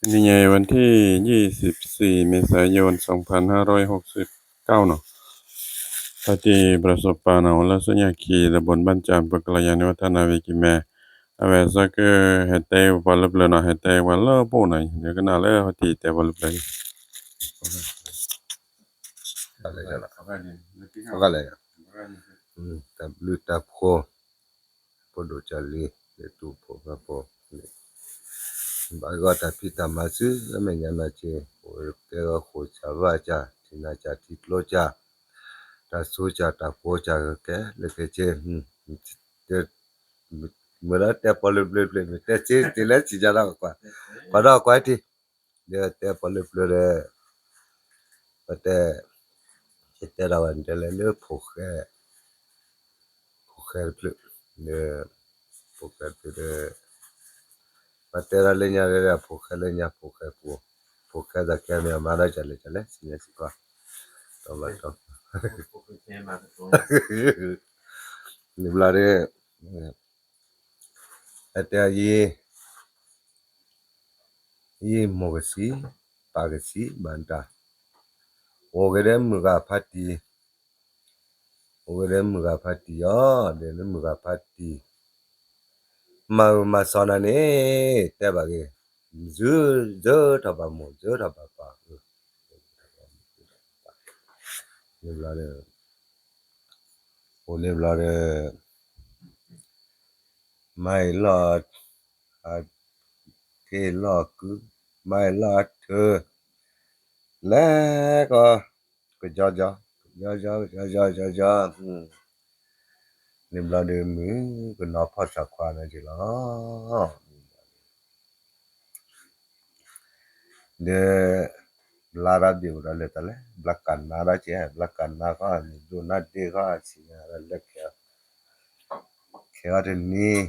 တနံၤညါအံၤ วันที่ยี่สิบสี่ เมษายน สองพันห้าร้อยหกสิบเก้า နီၤ, ဖါတံၢ်ဘြၣ်စီၤပၤနီၤ အိၣ်လၢဆူညါခံ ตำบลบ้านจาน อำเภอกาลยาณิวัฒน์ นครราชสีมา, အဝဲသ့ၣ်ကဟဲတဲပှၤလၢပျၢၤနီၤ, ဟဲတဲပှၤလၢပအိၣ်နီၤ, ယကနၣ်လၢဖါတံၢ်တဲပှၤလၢပျၢၤ တၢ်ဘျုးတၢ်ဖှိၣ် ဖိဒိၣ်ကၢ်လံၤ လၢတူၢ်ဖိၣ်ဃဲဖိ ဘၣ်ဂီၢ်တၢ်ဖံးတၢ်မၤဆူမဲာ်ညါနီၢ်က့, အိၣ်ကဲဂီၢ်ဃိၣ်စၢ်ဘၣ်စၢ် ထံနၢ်စၢ်ထံကျိစၢ် တၢ်ဆိစၢ်တၢ်ဖိစၢ်ကဲလၢကဲဆ့, မ့ၢ်လၢတဲပီၣ်လၢပျၢၤပျၢၤ မ့ၢ်တဲစ့တ့ၢ်လၢစံၣ်ညါဒီးကွၢ်, ကွၢ်ဒီးကွၢ်ထံ ဒီးတဲပီၣ်လၢပျၢၤဒီး ပတဲ ယတဲဒၣ်ဝဲန့ၣ်တဲလဲၣ်လၢဖိၣ်ဃဲ, ဖိၣ်ဃဲတဖျၢၣ်, ဒီး ဖိၣ်ဃဲတဖျၢၣ်ဒီး ပတဲဒၣ်လၢညါဒီး ဖိၣ်ဃဲလၢညါ ဖိၣ်ဃဲပူၤ, ဖိၣ်ဃဲသးကဲမ့ၢ်အမၤဒၣ်ကလဲၣ်ကလဲၣ် စံၣ်ညါစံၣ်ကွၢ်, တမၤတီ န့ၣ်ဘျီဒီး အတဲအံၤ ယမိၢ်ကဆံး ပၢ်ကဆံး ဘၣ်တၢ် အိၣ်က့ၤဒီးမုၢ်ဂၤဖါတံၢ်, အိၣ်က့ၤဒီးမုၢ်ဂၤဖါတံၢ်အီၤ ဒီးလၢမုၢ်ဂၤဖါတံၢ် မၤအၢမၤစီနၤန့ၣ် တဲဘၣ်က့ၤ စၢၤ စၢၤထီၣ်ဘၣ်မိၢ် စၢၤထီၣ်ဘၣ်ပၢ်, န့ၣ်ဘျီဒီး အိၣ်န့ၣ်ဘျီဒီး မၤအံၤလီၢ် အထ့လီၢ်ကု, မၤအံၤလီၢ်အထၢ, လဲၤကီး ကယီကယီ ကယီကယီ ကယီကယီ ကယီကယီ, န့ၣ်ဘျီဒီးမုၢ်ကနီၤဖီၣ်သးခွါန့ၣ်က့ၤလီၤ. ဒီး ဘျါဒီးဘ့ၣ်အိၣ်ဒီးလဲၤတၢ်လဲၣ် ဘျါကၢ်နါဒီးက့ၤ ဘျါကၢ်နါခီ မ့ၢ်ဒိၣ်နါဒ့ခီ စံၣ်ညါဒီးလဲၤခဲ, ခဲအီၤတနံၤ,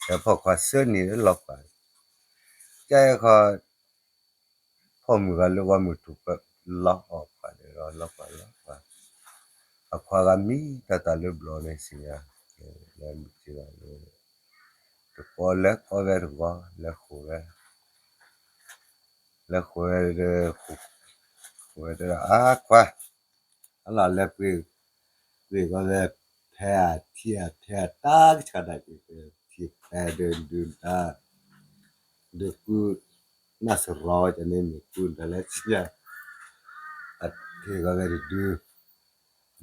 ခဲဖီၣ်ခွါသၢနံၤလီၤခွါ, ကဲခီ ဖီၣ်မုၢ်ဂၤလၢဝါမုၢ်ထူၣ်ပၢၢ် လီၤအီၣ်ခွါဒီး လီၤခွါလီၤခွါ, အခွါဂၤမံတၢ်တၢ်လၢဘျီန့ၣ်စံၣ်ညါ, လဲၤမုၢ်က့ၤဘၣ်လၢ တကိးလဲၤကိးဝဲတဂီၤ လဲၤဃိာ်ဝဲ, လဲၤဃိာ်ဝဲဒီး ဃိာ်ဝဲတဲဒၣ် အါခွါ, အလီၢ်လဲၤပှ့ၤ ပှ့ၤကီးဝဲ ဖဲအထံအဖဲအ တၢ်ကဆှီဒၣ်က့ၤ ထံဖဲဒီးဒုးတၢ် ဒုးကူ နၢ်စရီဝဲန့ၣ် မ့ၢ်ကူတၢ်လၢဆံညါ အထံကီးဝဲတဒု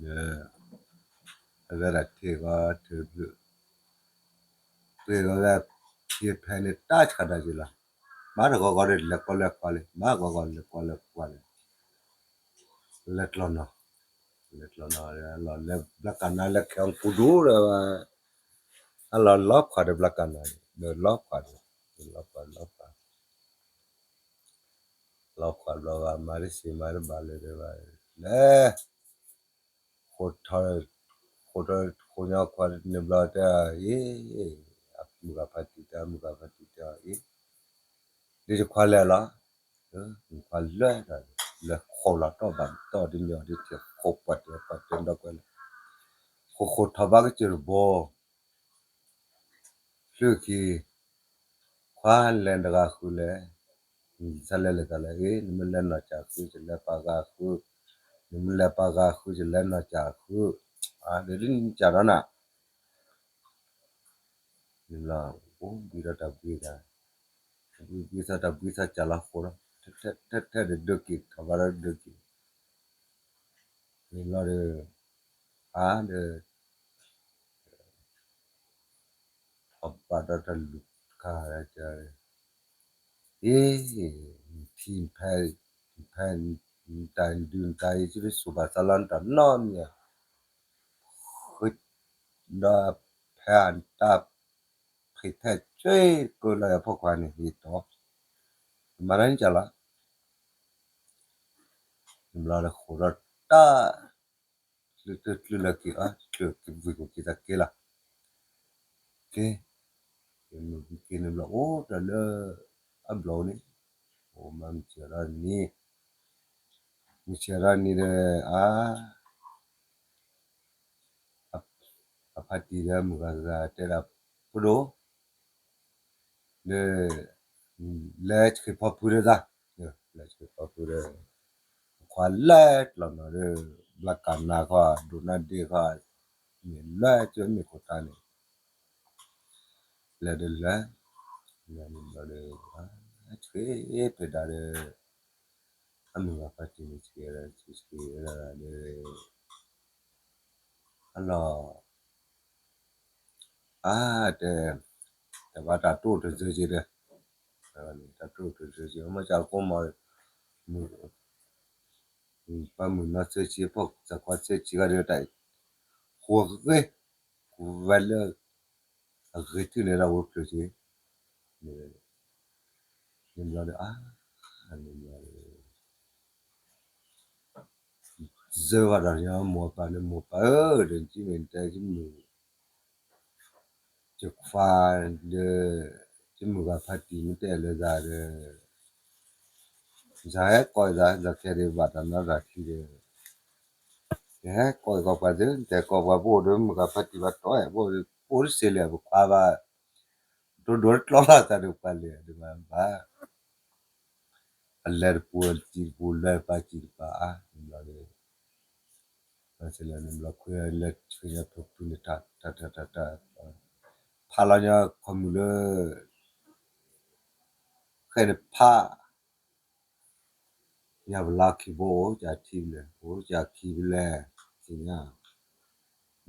အဝဲဒၣ်ထံကီးထၢဘျုး ပှ့ၤကီးဝဲ ထံဖဲန့ၣ်တၢ်ဆှီဒၣ်က့ၤလီၤ. မၤတဂီၤဂီၤဒီးလဲၤကွၢ်လၢကွၢ်လံ မၤဂီၤဂီၤလဲၤကွၢ်လၢကွၢ်လံ လဲၤကျီနီၤ လဲၤကျီနီၤ လၢဘျါကၢ်နါလၢခဲအီၤကူဒိၣ်ဒီး အလီၤလီၤခွါဒီးဘျါကၢ်နါ ဒီးလီၤခွါဒီး လီၤခွါလီၤခွါ လီၤခွါဘျီဂၤ မၤတစံးမၤတဘၣ်လၢၤဒီး လဲၤ ဃိထီ ဃိထီ ဃိညီခွါန့ၣ်ဘျီတဲအီၤအံၤ အမုၢ်ဂၤဖါတံၢ်တဲ အမုၢ်ဂၤဖါတံၢ်တဲအီၤအံၤ ဒ်တခွါလဲၣ်လီၤ ခွါလဲၣ် လဲၤဃိလီၤတီၢ်ဘၣ်တီၢ်ဒ်မ့ၢ်အီၤဒ်ထံၣ်ဃိပှၤတဲပှၤတဲဒီကွဲးလၢ ဃိဃိထီဘၣ်ကစၢၢ်တဘိ ဖျုၣ်ခံ ခွါလဲၤတဂၤဃုလဲၣ်, ဆၢလဲၤလဲၤတၢ်လဲၣ်အံၤ နမ့ၢ်လဲၤနီၢ်ကၢ်ဃု ယလဲၤပှၤဂၤဃု, နမ့ၢ်လဲၤပှၤဂၤဃု ယလဲၤနီၢ်ကၢ်ဃု, အဒ်နကၢ်ဒီးနၤ, န့ၣ်လီၤ အိၣ်ဘှံးဒီးတၢ်ဘှံးသး, ဘှံးဘှံးသးတၢ်ဘှံးသးကၢ်လီၤဃိလီၤ, ထဲထဲထဲဒီးဒၢက့ၤ ထီၣ်ဘၣ်ဒီးဒၢက့ၤ, န့ၣ်လီၤဒီး အါဒီး အပာ်ဒီးတၢ်လူၢ်ခါ အ့ ထံဖဲ ဖဲ တၢ်ဒုးတၢ်အံၤ စ့ပစိၤဘၣ်သးလီၤတၢ်နီတမံၤ, ဃု ဒီးဖဲအတၢ်ဖံးထဲဆွ့ကလီၤအဖီခိၣ်န့ၣ် ဟ့ၣ်တီ မၤတၢ်န့ၣ်ကလီၤ ဘျီဒီးဃိးဒီးတၢ် ချုးချုးလၢက့ၤအီၤ ချုးက့ၤဝံၤက့ၤတၢ်က့ၤလီၤ. က့ၤ က့ၤန့ၣ်ဘျီ အိၣ်တၢ်လၢအဘျီန့ၣ် အိၣ်မၤမုၢ်ဆ့ၣ်ဒီးနံၤ မုၢ်ဆ့ၣ်ဒီးနံၤဒီး အ အဖါတံၢ်ဒီးမုၢ်ဂၤဂၤတဲဒၣ် ဖိဒိၣ် ဒီး လဲၤဆှ့ဖီဖုဒီးသး, လဲၤဆှ့ဖီဖုဒီး, အခွါလဲၤကျီၢ်နီၤဒီး, ဘျါကးနါခီ, ဒိးနါဒ့ခီ, မ့ၢ်လဲၤကၠိမ့ၢ်ခိၣ်တၢ်န့ၣ်, လဲၤဒီးလဲၤ, လဲၤန့ၣ်ဘျီဒီး, ဆှ့ဖဲဒၣ်ဒီး, အမုၢ်ဂၤဖါတံၢ်န့ၣ်ဆှ့ဒီး, ဆှ့ဒီး, အလီၢ် အါ, တဲ, တဘၣ်တၢ်တိၢ်တစၢက့ဒီး, တၢ်တိၢ်တစၢက့, မ့ၢ်ကကိမီၤ, ပှၤမုၢ်နီၢ်စၢဆံ, ဖိသၣ်ခွါစၢဆံဂၤဒီးတၢ်, ဃိးဂ့ၤ, ဃိးဝဲလၢ, အဂ့ၤထံၣ်န့ၣ်ဒီးဝဲဖျၢၣ်က့, န့ၣ်ဘျီဒီး, အါ, န့ၣ်ဘျီဒီး စၢဃီၤဒီးမိၢ်ပၢ်န့ၣ် မိၢ်ပၢ်ဧၢ, ဒီးကမ့ၢ်တဲကမုၢ်, ယခွါဒီး, ယမုၢ်ဂၤဖါတံၢ်မ့ၢ်တဲလၢယၤဒီး, ယဟဲကိးယသး ယကဲဒံးဘၣ်တၢ်နီတၢ်ခံဒီး, ယဟဲကိးယကိးပှၤသ့, တဲကိးပှၤပအိၣ်ဒီးမုၢ်ဂၤဖါတံၢ်ဘၣ်တီၢ်, ပအိၣ်တစ့လံ ပခွါဘၣ်, ဒိဒိတကျီဘၣ်သးဒီးပှၤလဲၤဒံးဘၣ် အလဲၤတပူၤစံးတပူၤ လဲၤတပူၤစံးတပူၤအါ, န့ၣ်ဘျီဒီး, ဘၣ်ဆၣ်လၢန့ၣ်ဘျီခွံလၢဆှ့ညါဖုဖုန့ၣ်တၢ်တၢ်တၢ်တၢ်တၢ်, ဖးလီၤညါခီမုၢ်လၢ, ဃဲန့ၣ်ဖး, ညါပလီၢ်ခံဘိအိၣ်ကၢ်ထံပလဲၣ် အိၣ်ကၢ်ခံပလဲၣ်, သ့ၣ်ညါ,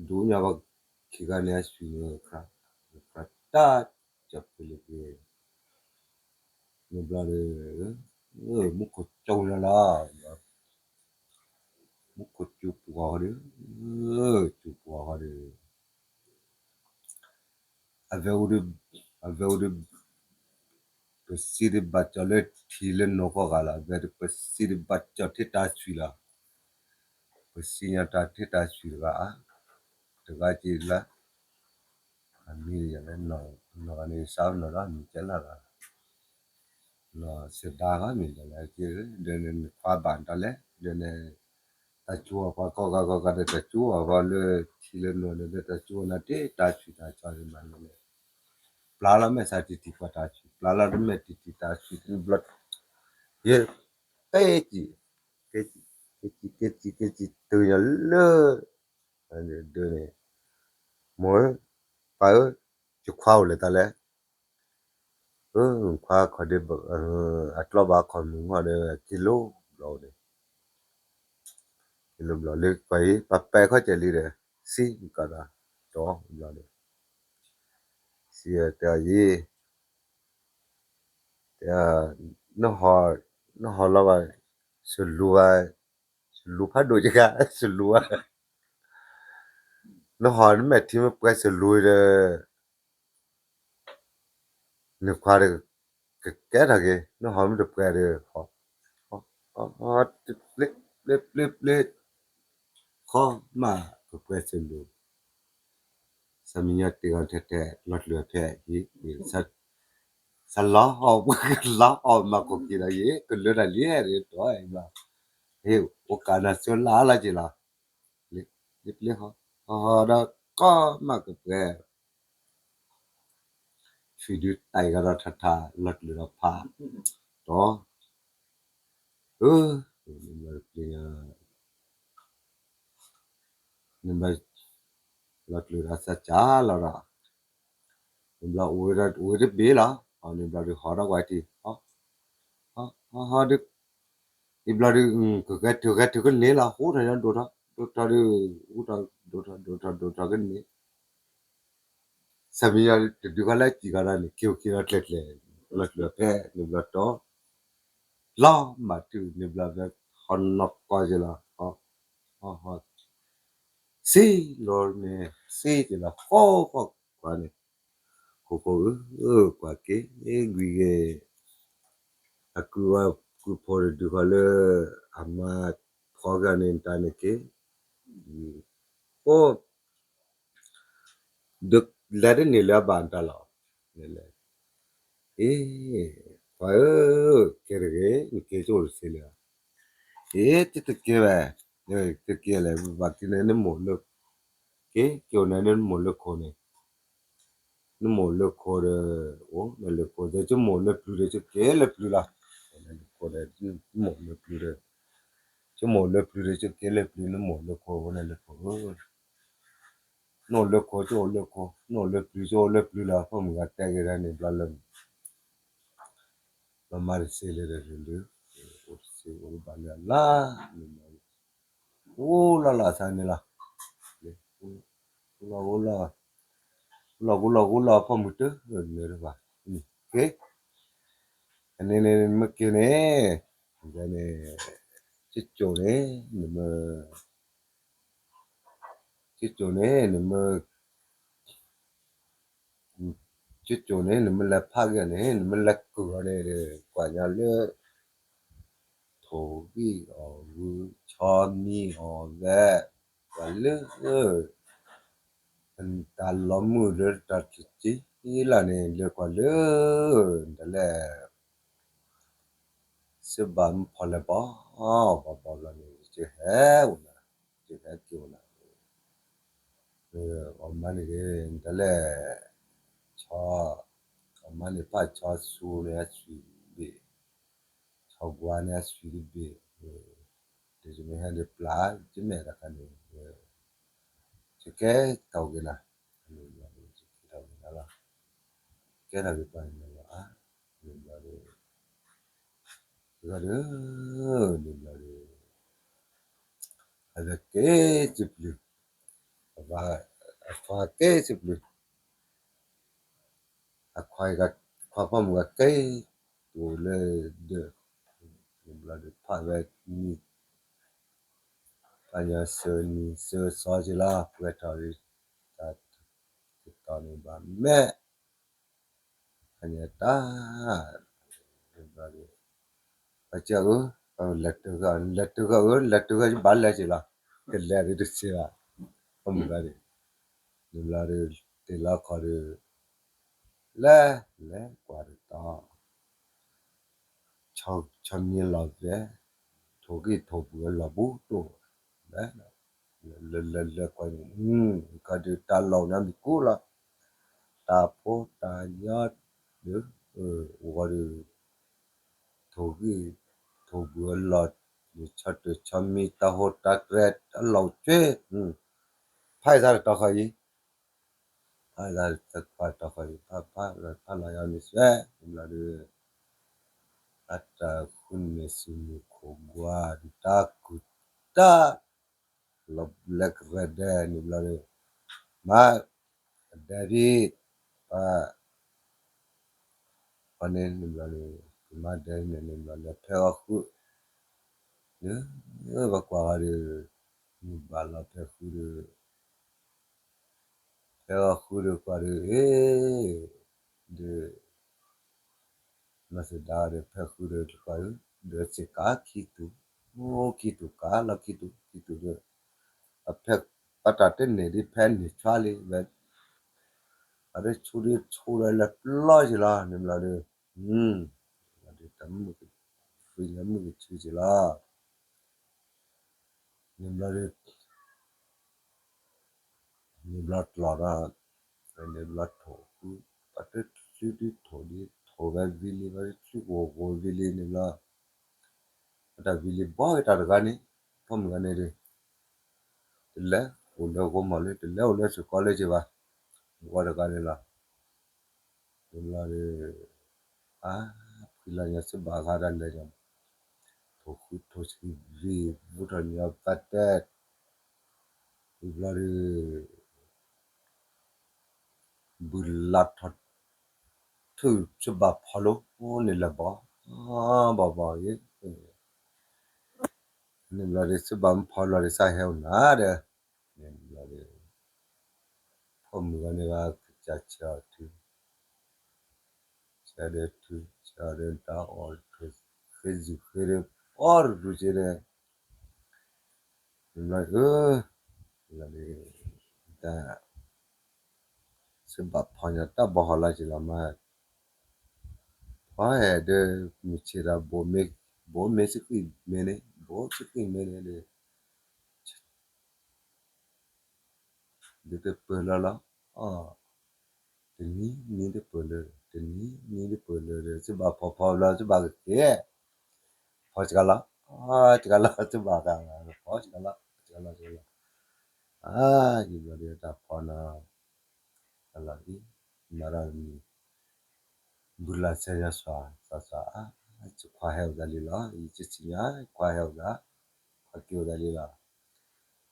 ဒူၣ်ညါပှၤခံဂၤန့ၣ်အဆွံန့ၣ်, တၢ်, ကၢ်ဖုလၢက့ၤ, န့ၣ်ဘျီဒီး, မူခိၣ်ကၠိလီၤလီၤ, မူခိၣ်ကၠိပှီၤဃီဒီး, ကၠိပှီၤဃီဒီး, အဝဲအိၣ်ဒီး, အဝဲအိၣ်ဒီး, ပစံးဒံးဘၣ်ကၠီၤလၢထံလၢနိၣ်ဃီဂၤလီၤ, အဝဲဒီးပစံးဒံးဘၣ်ကၠီၤထံတၢ်ဆွံလီၤ, ပစံးညါတၢ်ထံတၢ်ဆွံတဂၤအါ, တဂၤက့ၤလၢ, အမံၤယၤလၢ, နီၢ်ဂၤန့ၣ်စးနီၢ်ဒီးမံၤကဲလၢ်ဂၤ နီၢ်စံးဒါဂၤမ့ၢ်ဒ်လဲၣ်, ဒီးနခွါဘၣ်တၢ်လဲၣ်, ဒီးန, တၢ်ကၠိအီၤပှၤကိးဂၤကိးဂၤဒီး တၢ်ကၠိအီၤပှၤလၢထံလၢနိၣ်န့ၣ်ဒီး တၢ်ကၠိအီၤနၤတ့ၢ်တၢ်ဆွံတၢ်ကၠီန့ၣ်မးန့ၣ်လဲၣ်, ပျၢ်လီၤမဲာ်ဆါတံၢ်တံၢ်ပှၤတၢ်ဆွံ, ပျၢ်လီၤတမဲာ်တံၢ်တံၢ်တၢ်ဆွံတဘျီ, ယ, ကဲကံ, ကဲကံ, ကဲကံ, ကဲကံ, ကဲကံတုၤညါလၢ, ဒ်န့ၣ်, မိၢ်ဧၢ, ပၢ်ဧၢ, ယခွါအိၣ်လဲၣ်တၢ်လဲၣ် အၢ ခွါခီၣ်ဒ့, အကျီဘၣ်ခီၣ်မုၢ်ဟီဒီး က့ၤလိဘျီန့ၣ်, က့ၤလိဘျီလၢကွၢ်အံၤ ပှၤပဲာ်ခီၣ်ကဲလံဒီး စံးကဒီး, တီဘျီန့ၣ်, စံးတဲအီၤယံၤ, တဲ, နဟီၣ်လီၤဘၣ်, စလူၤဘၣ်, စလူၤဖးဒိၣ်ယကါ, စလူၤဘၣ်, နဟီၣ်နမဲာ်ထံမ့ၢ်ပှဲၤစလူၤဒီး နခွါဒီး ကကဲထီၣ်က့ၤ, နဟီၣ်မ့ၢ်တပှဲၤဒီး, ပျ့ပျ့ပျ့ပျ့, ခီမးကပှဲၤစလူၤ, ဆၣ်မံညီတ့ၢ်ဂီၤထဲထဲ လီၤကျၢၤဖဲအံၤ, ဆၣ်လီၤအီၣ်, လီၤအီၣ်မၤခိၣ်က့ၤဒီးယံၤ ကလၢတၢ်လံဒီးတီၢ်ဘၣ်, ဟ့ၣ်အိၣ်ကးနၤစၢလါလီၤက့ၤလီၤ, ပျ့ပျ့, ဟီၣ်ဒီးကီမးကပှဲၤ ဆွံဒုးတၢ်အံၤကဒီးထးထး လီၤကျၢၤဒီးဖး, တီၢ်, အၢ, န့ၣ်ဘျီ, လီၤကျၢၤဒီးစၢ်ကၢ်လီၤဒီး, န့ၣ်ဘျီအိၣ်ဝဲတဘ့ၣ်လီၤ, အန့ၣ်ဘျီဒုးဟီၣ်ဒီးကွၢ်ထံ, ဟီၣ်, ဟီၣ်ဒုး, န့ၣ်ဘျီဒုး, ကဂဲၤထုးဂဲၤထုးကန့ၢ်လီၤ ဟူထီၣ်ညီဒိၣ်ထီၣ်, ဒိၣ်ထီၣ်ဒုး, ဟူထီၣ်ဒိၣ်ထီၣ်ဒိၣ်ထီၣ်ဒိၣ်ထီၣ်ကန့ၢ် ဆၣ်မံညီတဒုးဃီလၢစံၣ်ကဒီးန့ၣ် က့ၤအိၣ်က့ၤဒီးကျဲၤကျဲၤ, လီၤကျၢၤဖဲန့ၣ်ဘျီတီၢ်, လီၤမးတုၤန့ၣ်ဘျီဖဲ, ဟီၣ်နီၢ်ကီၢ်က့ၤလီၤ, ဟီၣ်, ဟီၣ်, စံလီၤန့ၣ်, စံက့ၤလီၤဃီဃီကွၢ်န့ၣ်, ခိၣ်ခိၣ်ဧၢ, ကွၢ်က့ၤ, ကွံာ်ဂ့ၤ, အကုၢ်ဝဲကုၢ်ဖိတဒုးဃီလၢ, အမါဖီကန့ၣ်တၢ်န့ၣ်က့ၤ, အိၣ် ဒီးလဲၤတန့ၢ်လၢအဘၣ်တၢ်လီၤ, လဲၤ, အ့, ခွါဧၢ, ကဲတဂ့ၤ, နက့ၤကၠိတစ့လၢၤ, အ့, တတက့ၤဝဲ, တက့ၤလဲၣ်, ဘၣ်က့ၤန့ၣ်နမိၢ်လၢ, က့ၤကၠိန့ၣ်နမိၢ်လၢခိၣ်န့ၣ်, နမိၢ်လၢခိၣ်ဒီး အိၣ်နလၢခိၣ်ဒီး ယမိၢ်လၢပျုၤဒီး ယက့ၤလၢပျုၤလီၤ. နလၢခိၣ်ဒီး နမိၢ်လၢပျုၤဒီး ယမိၢ်လၢပျုၤဒီး ယက့ၤလၢပျုၤ နမိၢ်လၢခိၣ် အိၣ်နလၢခိၣ်ဧၢ, နအိၣ်လၢခိၣ် ယအိၣ်လၢခိၣ်, နအိၣ်လၢပျုၤ ယအိၣ်လၢပျုၤလီၤ. ဖီမုၢ်ဂၤတဲက့ၤဒၣ်န့ၣ်ဘျီလၢ ဘျီမါတစ့လၢဒီးလၢ အိၣ်တစ့အိၣ်လၢဘၣ်လၢအလါန့ၣ် အိၣ်လီၤလီၤအသးန့ၣ်လီၤ. အိၣ်လီၤ အိၣ်လီၤ အိၣ်လီၤ အိၣ်လီၤ ဖီမုၢ်တၢ်နၢၤတဘၣ်, က့ၤ, အန့ၣ်န့ၣ် နမ့ၢ်က့ၤန့ၣ် န့ၣ် ကၠိန့ၣ် နမ့ၢ် ကၠိန့ၣ် နမ့ၢ် ကၠိန့ၣ် နမ့ၢ်လဲၤဖးက့ၤန့ၣ် နမ့ၢ်လဲၤကုၢ်အီၤန့ၣ် ကွၢ်ညါလၢ ထိၣ်ဂံၢ်အီၣ်ဂုၢ် ဆီမံအီၣ်ဝဲ, ကွၢ်လၢ တၢ်လီၤမုၢ်လၢတၢ်တစ့လၢ်န့ၣ် လၢကွၢ်လၢ တလဲၣ် စ့ဘၣ်မုၢ်ဖီလဲၣ်ဘီ, ဘီဘီလီၤန့ၣ် ယဟဲအိၣ်နၤ, ယဟဲက့ၤအိၣ်နၤ, အီၣ်မါန့ၣ်ဂ့ၤ တလဲၣ်, ဆီ, အီၣ်မါန့ၣ်ဖးဆီဆူန့ၣ်အဆွံဘ့ၣ်, ဆီကွၢ်န့ၣ်အဆွံတဘ့ၣ်, ဒီးယမ့ၢ်ဟဲဒီးပျၢ် ယမ့ၢ်တခါန့ၣ် ယကဲထီၣ်က့ၤနၤ, ယကဲထီၣ်က့ၤပှၤန့ၣ်လီၤ, န့ၣ်ဘျီဒီး ဂၤဒီး န့ၣ်ဘျီဒီး အဝဲကဲစ့ပျုၤ, အဖါကဲစ့ပျုၤ, အခွါဖီမုၢ်ဂၤကဲ တိၢ်လၢဒီး န့ၣ်ဘျီဒီး ဖးဝဲနံၤ ဖးညါစၢနံၤစၢစီက့ၤလီၤ ပှဲၤထီၣ်ဒီး တၢ်တတီၤန့ၣ်ဘၣ်မဲာ် ဖးညါတၢ် န့ၣ်ဘျီဒီး ပှၤကၢ်ဧၢ လဲၤတဂၤ လဲၤတဂၤဧၢ လဲၤတဂၤယဘၣ်လဲၤက့ၤလီၤ တလဲၤဒီးတစ့ဘၣ် ဖီမုၢ်ဂၤဒီး န့ၣ်ဘျီဒီး တ့ၢ်လီၤခီၣ်ဒီး လဲၤ လဲၤကွၢ်တတီၤ ဆီမံလီၤဝဲ ထိၣ်ဂံၢ်ထိၣ်ဘုၣ်အလီၢ်ဘူးတိၢ် လဲၤ လဲၤလဲၤကွၢ်န့ၣ် ကဒီးတၢ်လီၢ်န့ၣ်မ့ၢ်ကိးလီၤ တၢ်ဖိတၢ်ညၣ်ဒီး ဝီဒီး ထိၣ်ဂံၢ်ထိၣ်ဘုၣ်အလီၢ် ဆီတၢ်ဆီမံတၢ်ဟိတၢ်တြဲၤအလီၢ်က့ ဖးယသးတတီၤခီအံၤ ဖးယသးတတီၤခီအံၤ ဖးဖးဖးလီၤယၤမ့ၢ်စဲ ဘျီဒီး အတၢ်ဃုန့ၢ်စံၣ်မုၢ်ခိၣ်ကွၢ် တၢ်ကူၣ်တၢ် လီၤဘျဲကရဲဒဲးန့ၣ်ဘျီဒီး မၤ အဒဲဒ် ပှၤ ပှၤန့ၣ်န့ၣ်ဘျီဒီး မၤဒဲန့ၣ်န့ၣ်ဘျီဒီး ဖဲအီၣ်ဃု န့ၣ် ပကွၢ်ဃီဒီး မုၢ်ဘၣ်လီၤဖဲဃုဒီး ဖဲအီၣ်ဃုဒီးကွၢ်ဒီး အ့ ဒီး မၤသဒါဒီးဖဲဃုဒီးတကွၢ်ဒီး ဒီးစ့ၢ်ကီးခံတူာ် ခံတူာ်ကါလီၤခံတူာ် ခံတူာ်ဒီး အဖဲ ပတၢ်တန့ၢ်ဒ်ဖဲန့ၢ်ဆွါလံ ဝဲ အဒိဆူဒ်ဆူဒီးလၢပျီက့ၤလီၤ န့ၣ်ဘျီဒီး တၢ်မုၣ်က ဖံလၢမုၣ်ကဆူက့ၤလီၤ န့ၣ်ဘျီဒီး န့ၣ်ဘျီကျီၢ်ဒီး န့ၣ်ဘျီထိၣ်ဃု ပှၤတချုးဒ်ထိၣ်ဒ်ထိၣ်ဝဲဝံၤလံ ပှၤတချုးကအိၣ်ဂီၤဝံၤလံန့ၣ်ဘျီ ပတၢ်ဝံၤလံဘီက့ၤတၢ်တဂၤန့ၣ် ဖီမုၢ်ဂၤန့ၣ်ဒီး တလဲၤအိၣ်လၢဂီၢ်မီၢ်လၢ တလဲၤအိၣ်လၢစကီးလၢက့ၤဘၣ် ဝီတဂၤန့ၣ်လီၤ န့ၣ်ဘျီဒီး အါ ဖှံလီၤညီစ့ဘၣ်ဃးတၢ်လဲၤညီ ထိၣ်ဃုထိၣ်ဆံးဝံၤ ဘူးထီၣ်ညီဘၣ်တဲ ဝံၤဘျီဒီး ဘုလးထီၣ် ထုးစ့ဘၣ်ဖီလိန့ၣ်လၢဘီ ဘီဘီအံၤ န့ၣ်ဘျီဒီး စ့ဘၣ်မုၢ်ဖီလီၤဒီး စးဟဲအိၣ်နၤဒီး န့ၣ်ဘျီဒီး ဖီမုၢ်ဂၤန့ၣ်ဘၣ် ကစၢ်ဆဲးအီၤထု ဆဲးဒီးထု ဆဲးအီၤဒီးတၢ်အီၣ်ထု ဃ့စူၤဃ့ဒီး အီၣ်တရူးက့ဒီး န့ၣ်ဘျီ အၢ ဘျီဒီး တၢ် စ့ဘၣ်ဖီညါတၢ်ဘီဟီၣ်လၢက့ၤလီၤမး ဖီဟဲဒီး မုၢ်ဆ့ၣ်ဒီး ဘိမ့ၢ် ဘိမ့ၢ်စ့ၢ်ကီးမ့ၢ်န့ၣ် ဘိစ့ၢ်ကီးမ့ၢ်န့ၣ်ဒီး ဒ်တပၢၢ်လီၤလီၤ အီၣ် တနံၤနံၤတပၢၢ်လၢ တနံၤနံၤတပၢၢ်လၢ သုဘၣ်ဖီဖီဘျီ သုဘၣ်ကက့ၤ ဖီစှၤလီၤ စှၤလီၤ သုဘၣ်ကဖီစှၤလီၤ စှၤလီၤ စှၤလီၤ အါ ယဘျီဒ်တၢ်ဖီနီၤ အလီၤအံၤ မၤဒီးမံၤ ဘုလၢ်စၢၤညါစွၤ စွၤစွၤ အါ ယခွါဟဲအိၣ်သးလံလီၤ ယဆံညါ ခွါဟဲအိၣ်သး ခွါက့ၤအိၣ်သးလံလီၤ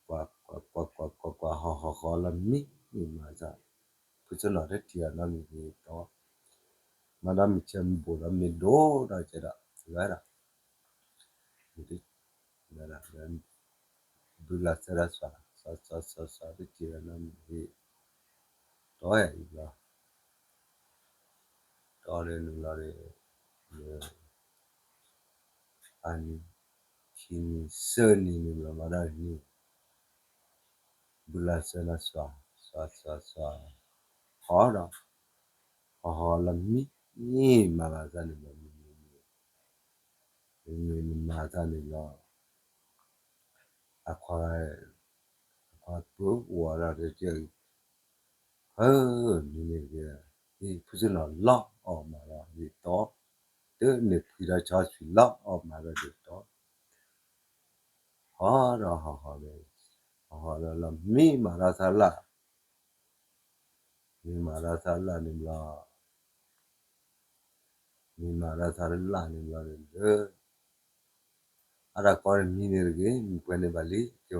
ကွၢ်ကွၢ်ကွၢ်ကွၢ်ကွၢ်ကွၢ် ဟီၣ်ဟီၣ်ဟီၣ်လီၤမံမံမၤစၢၤ ဖုဆိနီၤတထံၣ်အနီတမံၤဂ့ၤတီ မၤဒီးမုၢ်ဆဲးမုၢ်ဘိၣ်ဒီးမ့ၢ်ဒိၣ်ဒီးကဲဒီး ဝဲဒၣ် မ့ၢ်ဒၣ် ဘုလၢ်စၢၤဒၣ်စွၤ စွၤစွၤစွၤစွၤ တထံၣ်အနီတမံၤဂ့ၤ တီအံၤဘျီ တီန့ၣ်နုာ်လီၤန့ၣ် အနံၤ ခံနံၤ သၢနံၤန့ၣ်ဘျီ မၤဒီးနံၤ ဘုလၢ်စၢၤနၤစွၤ စွၤစွၤစွၤ ဟီဒီး ဟီၣ်ဟီၣ်လီၤမံ မံမၤဂၤသးန့ၣ်ဘျီ မံမံမံ မံမံမၤသးန့ၣ်ဘျီ အခွါ အခွါပၢအိၣ်ဒီးတကဲ ဟၢ မံန့ၣ်တကဲ အံၤ ဖုဆိနီၤလီၤအီၣ်မးဒီးယတီ တန့ၢ်ဖှံဒီးဆီဆွံလီၤအီၣ်မးဒီးယတီ ဟီဒီးဟီၣ်ဟီၣ်ဒီး ဟီၣ်ဟီၣ်ဒီးလီၤ မံမၤဒီးသးလၢ် မံမၤဒီးသးလၢ်န့ၣ်ဘျီ မံမၤဒီးသးလၢ်န့ၣ်ဘျီန့ၣ်လၢ အတၢ်ကီန့ၣ်မံန့ၣ်တဂ့ၤ မံပှဲၤန့ၣ်ဘၣ်လံ က့ၤအိၣ်နၤလံ ဖုဆိနီၤဒီးစွၤ တထံၣ်ဒ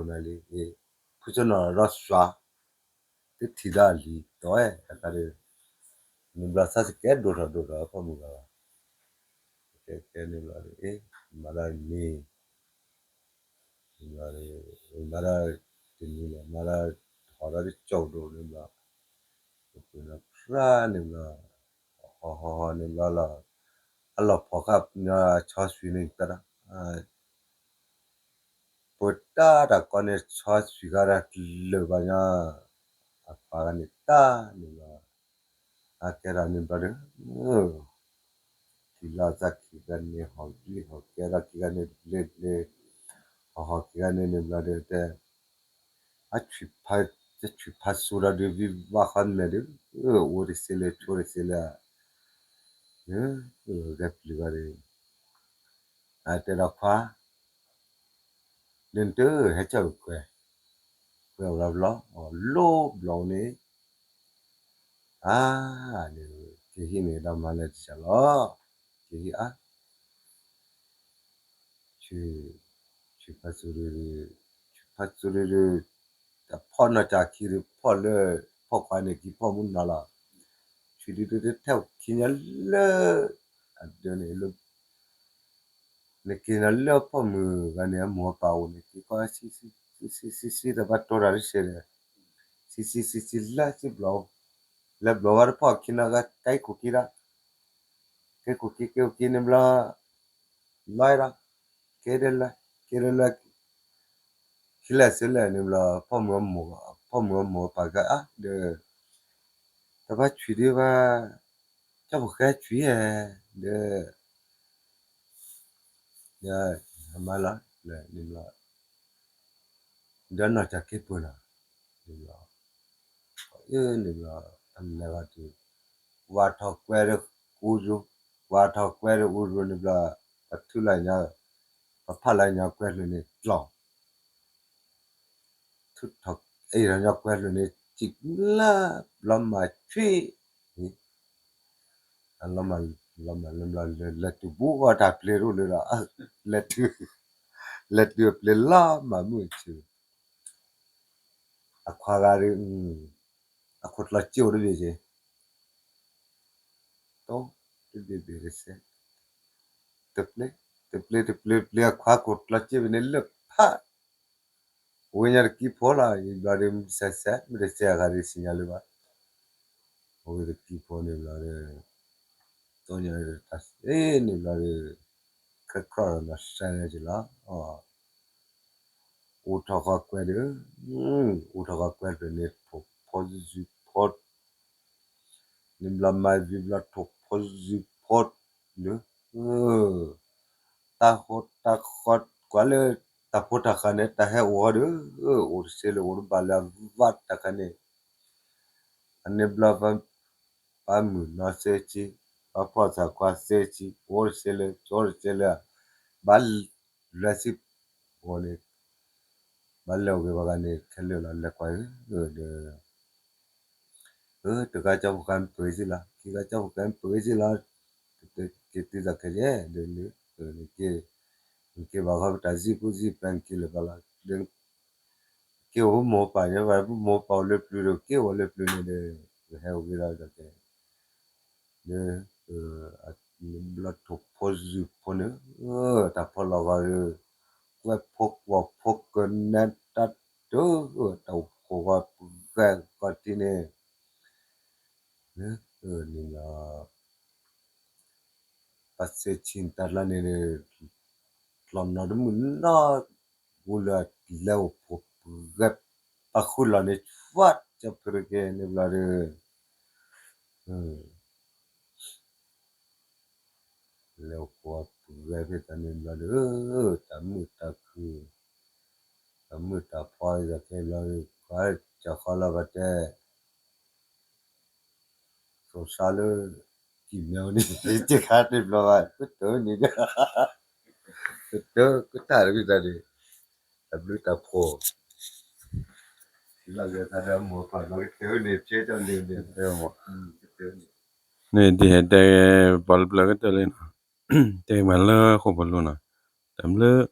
ီးအလံၤတီဝဲ တခါဒီး န့ၣ်ဘျီသးစကဲဒိၣ်ထီၣ်ဒိၣ်ထီၣ်ဖီမုၢ်ဂၤဘၣ် ကဲကဲန့ၣ်ဘျီ မၤဒီးန့ၣ် မၤဒီးတနံၤန့ၣ် မၤဒီး ဟီၣ်ဒီးတကၠီၣ်ဒိၣ်န့ၣ်ဘျီ ပပှ့ၤဒီးဖြါန့ၣ်ဘျီ ဟီၣ်ဟီၣ်ဟီၣ်န့ၣ်ဘျီလီၤ အလီၢ်ဖီၣ်ဃာ်ညီဆီဆွံန့ၣ်သရၣ် ပတၢ်တၢ်ကီန့ၣ်ဆီဆွံဃာ်ဒီးတလၢာ်ဘၣ်ညီ အပၢ်ဂၤန့ၣ်တၢ်န့ၣ်ဘျီ အကဲထီၣ်န့ၣ်ဘျီဒီး ထံၣ်လီၤသးခံဂၤန့ၣ် ဟီၣ်ဘျံးဟီၣ်ကဲထီၣ်ခံဂၤန့ၣ်ဘျ့ဘျ့ ဟီၣ်ဟီၣ်ခံဂၤန့ၣ်န့ၣ်ဘျီဒီးတဲ အဆံးဖး တဆံးဖးစိဒီးဒုးဝံၤဘၣ်ဃီမဲာ်ဒီး အိၣ်တစ့လၢဆိတစ့လၢ ဂဲၤပျုၤဂၤဒီး အတဲဒီးခွါ ဒ်နတဟဲဆၢၣ်ကွဲၤ ကွဲၤအိၣ်လီၤဘျီ အီၤလိၣ်ဘျီန့ၣ် အါ ကဟံးန့ၣ်ဒီးမၤလၢတစၢ်လီၤ ကဟံးအါ ဆံး ဆံးဖးစိဒီး ဆံးဖးစိဒီး တၢ်ဖီၣ်နီၢ်ကၢ်ခံဒီး ဖီၣ်လၢ ဖီၣ်ခွါန့ၣ်က့ၤဖီၣ်မုၢ်နီၤလီၤ ဆံးဒုးဒုးထဲအိၣ်ခံညီလၢ အဒၢးန့ၣ်လၢ နက့ၤနီၤလၢဖီၣ်မုၢ်ဂၤန့ၣ် အမိၢ်အပၢ်အိၣ်န့ၣ် က့ၤကီ ဆံးဆံးဆံးဆံး တဘၣ်တီတၢ်တစဲးဒီး ဆံးဆံးဆံးဆံး လၢဆံးဘျီ လၢဘျီဝဲတဖီၣ်ခံနီၤဂၤ ကဲခိၣ်က့ၤဒီး ကဲခိၣ်က့ၤ ကဲခိၣ်က့ၤန့ၣ်ဘျီ လီၤဒီး ကဲဒီးလၢ ကဲဒီးလၢ ခံလဲၣ်ဆံးလဲၣ်န့ၣ်ဘျီ ဖီၣ်မုၢ်အမိၢ် ဖီၣ်မုၢ်အမိၢ်အပၢ်ကဒီး တဘၣ်ဆွံဒံးဘၣ် ကၠီၣ်ဖိၣ်ဃဲဆွံဧါ ဒီး အမါလီၤ လၢန့ၣ်ဘျီ ဒီးနီၢ်ကၢ်က့ၤပၢၢ်နီၤ န့ၣ်ဘျီ အၢ န့ၣ်ဘျီ အလဲၤဂီၤတုၤ ဝါထီၣ်ကွဲဒီးအူရူ ဝါထီၣ်ကွဲဒီးအူရူန့ၣ်ဘျီ ပထုးလီၤညီ ပဖးလီၤညီကွဲၤဖျၢၣ်န့ၣ်ကျီၢ် ထုးထီၣ်အ့ၣ်ထီၣ်ညီကွဲၤဖျၢၣ်န့ၣ် စံးလၢဘျီမၤဆွံ အလီၤမၢ်လီၤမၢ်လၢဘျီ လဲၤတုၤဘူးအီၣ်တၢ်ပျ့ၤတအိၣ်လၢၤဒီး လဲၤတုၤ လဲၤတုၤအပျ့ၤလီၤမၢ်မုၢ်ဆ့ၣ် အခွါဂၤဒီး အခိၣ်ကျီၢ်စ့အိၣ်တဘ့ၣ်က့ၤ တိ တဘ့ၣ်ဘ့ၣ်တစဲး တပျ့ၤ တပျ့ၤ တပျ့ၤ တပျ့ၤ အခွါခိၣ်ကျီၢ်စ့ဘ့ၣ်န့ၣ်လၢဖး ဝဲညါတကံၢ်ဖိလီၤ ယဘျီဒီး စဲးစဲး မ့ၢ်တစဲးအဂၤဒီးစံၣ်ညီၣ်လၢၤဘၣ် အဝဲတကံၢ်ဖိန့ၣ်ဘျီဒီး တိညါတၢ်စ့န့ၣ်ဘျီဒီး ခရၢၣ်ခရၢၣ်ဒီးမၤစၢၤန့ၣ်က့ၤလီၤ အိၣ်ထီၣ်ဃီကွဲၤဒီး အိၣ်ထီၣ်ဃီကွဲၤဒီးန့ၣ် ထိၣ်ဖိစုဖိ န့ၣ်ဘျီမၤဝံၤဘျီထိၣ်ဖိစုဖိ လၢ တၢ်ဟိတၢ်ဃီကွၢ်လၢ တၢ်ဖိတၢ်ဃၢ်န့ၣ် တၢ်ဟဲအိၣ်ဃီဒီး အိၣ်တစ့လၢအိၣ်တဘၣ်လၢအဝၣ်တၢ်ခါန့ၣ် အန့ၣ်ဘျီ ပၢ်မုၣ်နီၢ်သၢဆံ, ပၢ်ဖှီၣ်သးခွါသၢဆံ, အိၣ်တစဲးလၢ ကၠီတစဲးလၢ, ဘၣ်လဲၤစံၣ်ဖိန့ၣ်, ဘၣ်လဲၤအိၣ်က့ၤဘၣ်ဂၤန့ၣ် ခဲလၢာ်လီၤ လဲၤကွၢ်ဧၢ, ဒီး တဂၤကၠီဖိဃဲပှ့ၤစံၣ်လီၤ, ခံဂၤကၠီဖိဃဲပှ့ၤစံၣ်လီၤ, က့ၤတုၤသးခဲကဲဒီး နက့ၤဘၣ်ဃီပတၢ်စံၣ်ကူၣ်စံၣ်ပျဲနက့ၤလၢၤဘၣ်လီၤ, ဒီး က့ၤအိၣ်မိၢ်ပၢ်န့ၣ် ပမိၢ်ပၢ်အိၣ်လၢပျုၤဒီး က့ၤအိၣ်လၢပျုၤန့ၣ်ဒီး ပဟဲအိၣ်က့ၤဒီးကဲ ဒီး ဘျီထိၣ်ဖိစူၤဖိန့ၣ် တၢ်ဖီလီၤဂီၤဒီး ကွဲးဖိကွီၤဖိကနၣ်တၢ်တၢ် တၢ်အိၣ်ဖှိၣ်ဂီၤပှဲၤဂီၤထံန့ၣ် န့ၣ်လီၤ ပၢ်သ့ၣ်ဆံတၢ်လၢန့ၣ် တလီၤနီတမုၢ်နီၢ် ပူၤလၢလဲၤအိၣ်ဖှိၣ်ပှဲၤ ပၢ်ဃုလီၤန့ၣ် ဖးကၠီဖုတက့ၢ်န့ၣ်ဘျီဒီး လဲၤအိၣ်ဖှိၣ်ပှဲၤဖဲတၢ်န့ၣ်ဘျီဒီး တၢ်မုာ်တၢ်ခုၣ် တၢ်မုာ်တၢ်ဖှီၣ်သ့ၣ်ခဲဘျီဒီး ကၢ်ကၢ်ဃီလီၤဘၣ်တဲ စိၤဆါလၢ ကံၢ်မဲာ်န့ၣ် တခါတဘျီဘၣ် ကတၢၢ်န့ၣ်ဒီး ကတၢၢ်ကတၢၢ်တမံၤတၢ်န့ၣ် တၢ်ဘျုးတၢ်ဖှိၣ် လီၤဂဲၤသးဒီးမိၢ်ပၢ်လီၤကတၢၢ်န့ၣ် ဖဲကၠီန့ၣ်န့ၣ် ကတၢၢ်န့ၣ် န့ၣ်ဒ်ဟဲတဲ ပှၤလၢပျၢၤကတၢၢ်လံနီၤ တဲမးလၢဃိာ်ပလူနီၤ တၢ်ဘျုး